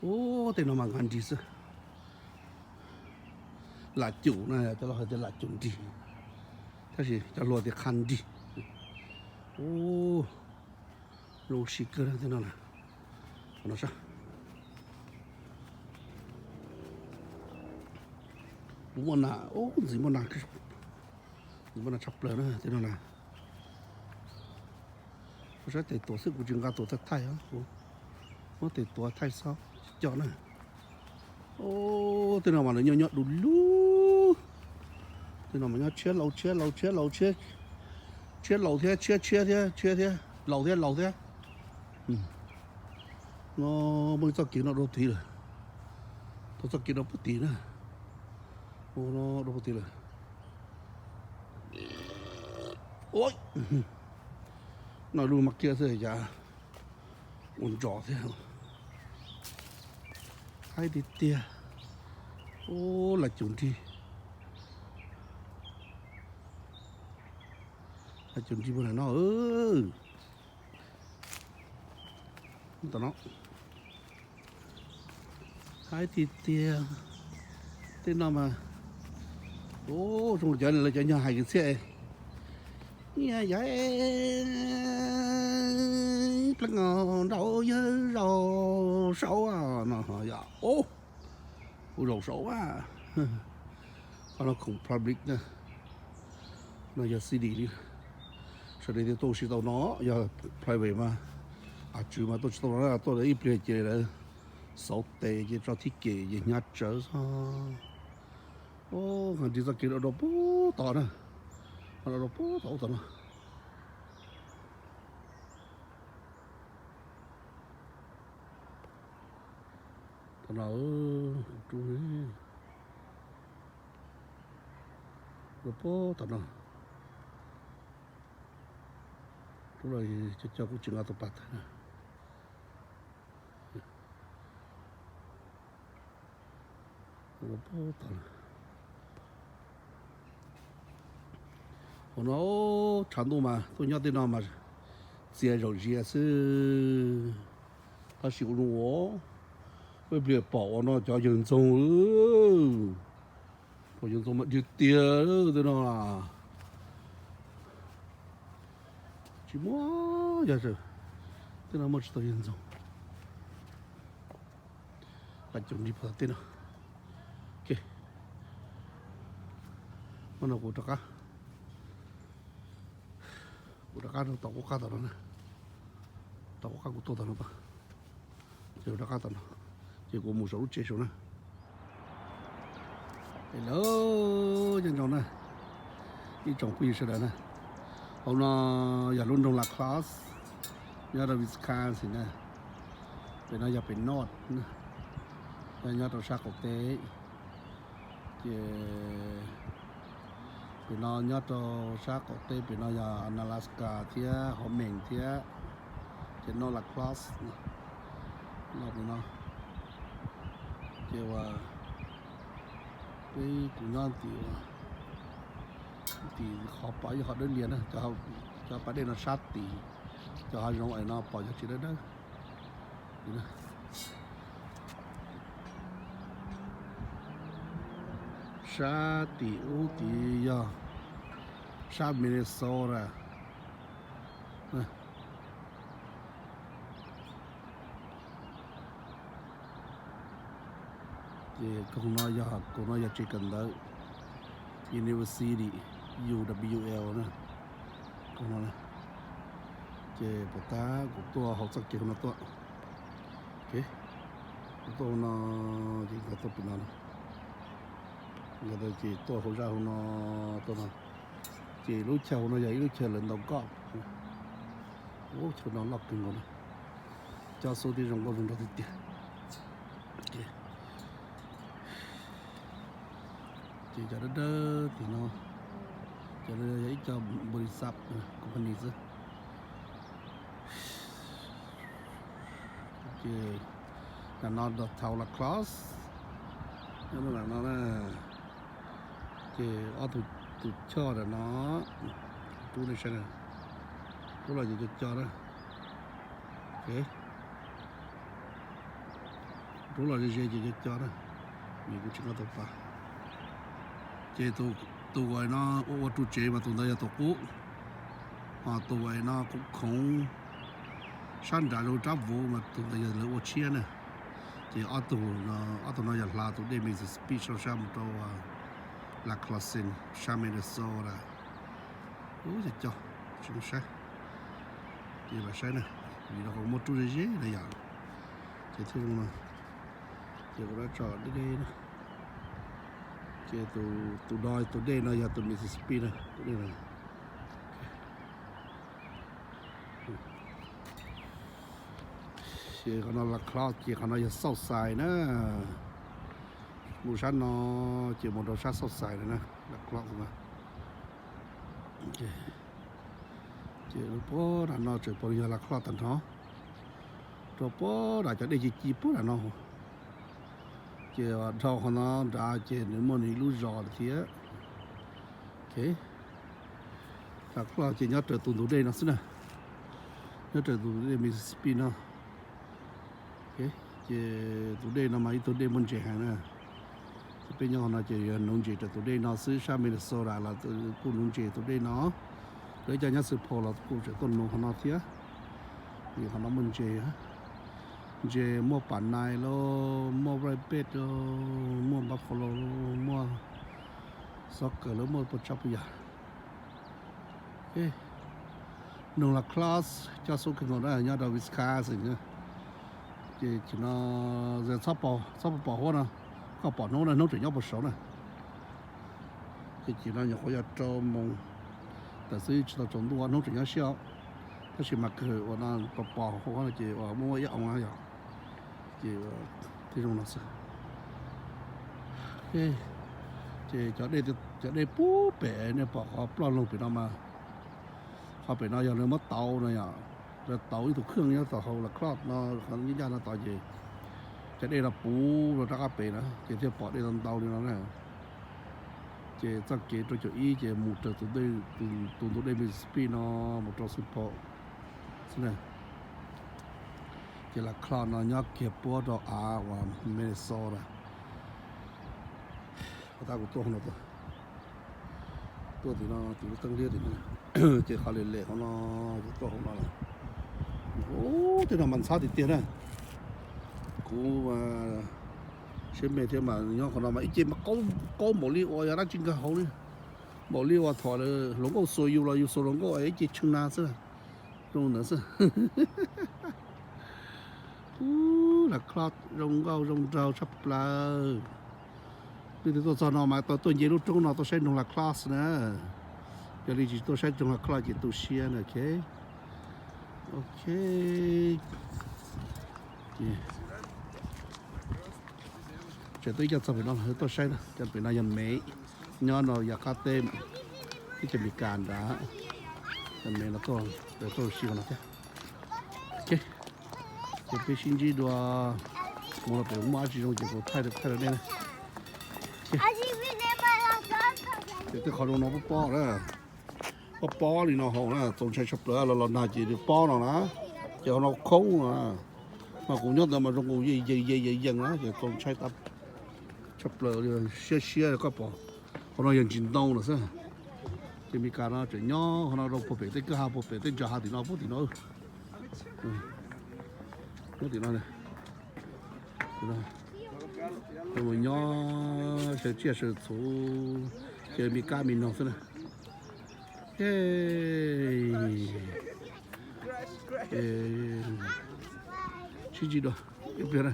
Ub, tej no mas nqa nrig xwb. Lam cum na, cov laus hais tias lam cum nrig, tab sis cov hluas tias qha nrig. Ub, zoo ua si kawg tej no na. Qhov no saib. Kuv muaj nas, ub, ntxim muaj nas, ntxim muaj nas tshaj plaws na tej no na. Kuv saib tes tuav xwb, kuv tsis nqa tuav thaij thaij os, kuv muab tes tuav thaij xwb, tsis coj na. Ub, tej no mas nws nyob nyob du lug. Tej no mas nyob tshiab laus tshiab laus tshiab laus tshiab, tshiab laus thiab tshiab tshiab thiab tshiab thiab laus thiab laus thiab. No muaj txoj kev no dua tid lawm, tau txoj kev dua puag tid na. Ub, no dua puag tid lawm. Ub, no lub mas kiag xwb cas ua ntsos thiab. Haib tiag tiag. Ub, lam cum nrig, lam cum nrig puag nram no. Tom no haib tiag tiag. Tej no mas, ub, zoo cov lawv cov nyuag hais kwv txhiaj, nyiaj yav pleev nrau yawg zaus saud no yog ub, ub zaus saud a. Qhov no khoom public na, no yog city li. Sawv daws thiaj tuaj ua si tau no, yog private mas, a tswv mas tuaj tsis tau no, tuaj ib pliag ces lawv xauv tes ces tso thib kem ces hnyav tsawv xwb. Ub, nqa nrig txoj kev dua dua puag tod na, dua dua puag tod ub tom no. Tom no, rub, rub puag tom no. Rub los cov cov kuv tsis nqa tus pas tawm na. Hauv no tshav ntuj mas tuaj nyob tej no mas txias zaum zias xwb. Tab sis ua zoo ua, peb pliag pom ua no cov yawg ntxoog, pom yawg ntxoog mas dhia tiag tej no. Tsis muaj yog tej no muaj tsis tau yawg ntxoog. Lam cum nrig puag tom tej no. Ok, hmo no kuv rov qab, kuv rov qab rau tom qub qab tom no na. Tom qub qab kuv tuaj tom no tod, ces kuv rov qab tom no, ces kuv mus saum lub tsev saum na. Hello, nyob zoo na ib tsoom phooj ywg sawv daws na. Hauv no yog lub nroog La Crosse, nyob rau Wisconsin na. Pem no yog pem north, nyob rau sab qaum teb. Ces pem no nyob rau sab qaum teb, pem no yog Alaska thiab Hom Meem thiab, ces no La Crosse no, pem no. Ces uas peb kuv nyob tim, tim qhov pom ib qhov dawb lias na, cov pas dej no sab tid, cov hav zoov es no pom cov tsev dawb dawb. Sab tim ub tid yog sab Minnesota. Ces koog no yog, koog no yog tsev kawm ntawv University U W L na. Koog no, ces puas tab kuv tuaj hauv txoj kev hauv no tuaj. Kuv tuaj hauv no, ces nkawd tuaj pem no, nkawd ces tuaj hauv zaj hauv no tuaj no. Ces lub chaw hauv no yog ib lub chaw lawv ntaus golf. Lub chaw no loj kawg nkaus na, cov xub tib zoo nkauj zoo nraug tiag tiag. Ces cov dawb dawb tim no, cov no yog ib co npaus lis xaj company xwb. Ces nram no downtown La Crosse, nyob rau nram no na. Ces ob tug, tus choj nram no, rub nej saib na, rub los ces co co na. Ok, Rub los ze ze ces cov cov na, vim kuv tsis nqa tau pas. Ces tus uas no ua ua ru tsev mas tus ntawd yog tus qub, ho tus uas no khoov khoov sab nrad zoo rab vuv mas tus ntawd yog lawv ua tshiab na. Ces ob tug, ob tug no yog hla tus dej Mississippi sab sab mus rau Lacrosse sab Minnesota. Ub, cov cov, tsis mus saib. Ces lam saib na, vim no muaj rub ze ze na yom. Ces thiaj zoo no, ces kuv rov tso deb deb na. Ces tus no, tus dej no yog tus Mississippi na, tus dej no. Ces qhov no Lacrosse, ces qhov no yog Southside na. Mus sab no ces mus rau sab Southside lawm na, Lacrosse na. Ces puag nram no tseem pom yog Lacrosse tag nrho, rau puag nram cov dej ci ci puag nram no. Ces dhau qhov no nrad ces nws muaj nws ib lub zos lawm thiab. Lacrosse ces nyob raws tus ntug dej no xwb na, nyob raws tus dej Mississippi no. Ces tus dej no mas ib tug dej muaj ntses heev na. Ces peb nyob qhov no ces yog nuv ntses raws tus dej no xwb, sab Minnesota los kuj nuv ntses tus dej no. Lawv cov nyob Saint Paul los kuj tseem tuaj nuv qhov no thiab, vim qhov no muaj ntses, ntses muaj pam nai lauj, muaj rabbit lauj, muaj buffalo lauj, muaj soccer lauj, muaj puas tsav puas yam. Noog Lacrosse coj xub kawg nkaus na, nyob rau Wisconsin. Ces no txhob pom huab no, koj pom hnub na, hnub tseem nyob puag saud na. Ces no nyuam qhuav yog rau moos tawm xwb, tsis tau tsaus ntuj, hnub tseem nyob siab os. Tab sis mas kawg uas no pos pos huab no ces uas muaj muaj ib oo na yom. Ces thiaj zoo no xwb. Ces cov dej pub pem nej pom qhov ploj loog pem no mas, qhov pem no yog lawv muab tauv no yom, lawv tauv ib tug khwj nyob tom hauv Lacrosse no, qhov ncaj no tod ces cov dej no puv rau rov qab pem na ces thiaj pom dej ntau ntau li no na. Ces txoj kev rau caum ib ces mus raws tus ntug dej Mississippi no mus rau Saint Paul xwb na. Ces Lacrosse no nyob kiag puab rau av uas Minnesota. Tab kuv tuaj hauv no, tuaj tim no tim lub teeb liab tim no, ces qhov lem lem hauv no, kuv tuaj hauv no lawm. Ub, tej no mas ntxhab tiag tiag na. Kuv siab me thiab mas nyob qhov no mas ib ce mas qaub npaum li uas yog dab tsi nkag hauv li, npaum li uas thaum hluas nkauj xuas yus los yus xuas hluas nkauj ib ce tshee na xwb. Zoo ntawd xwb. Ub, Lacrosse zoo nkauj zoo nraug tshaj plaws. Leej twg tuaj txog no mas tau tuaj nce lub roob no tuaj saib noog Lacrosse na. Yog li tsis tuaj saib noog Lacrosse ces tu siab na, ok. Ok. Tseem tuaj ib co txog pem no, tuaj saib na, cov pem no yog Mev, nyob no yav qab teb, ib co Meskas nrad, cov Mev no tuaj, tuaj si no thiab. Ok, ces peb sib ntsib dua, mus rau pem muaj dab tsi zoo ces kuv thaij rau nej na. Ces tej qhov zoo no pob pob na, pob pob li no hauv na, txaus ntshai tshaj plaws, los los nag ces nws pob no na, ces hauv no khoob no na. Mas kuv nyob ntawd mas zoo nkaus yeej yeej yeej yeej yeej na, ces txaus ntshai tshaj plaws li, siab siab koj pom. Qhov no yog ntsis ntoo lawm xwb. Ces Meskas no tseem nyob qhov no rau puag pem tej kwj ha, puag pem tej ntsa ha tim no, puag tim no. Nyob tim no, nyob sawv tsiaj sawv txhu, ces me kab me noog xwb na. Sib ntsib dua ib pliag na.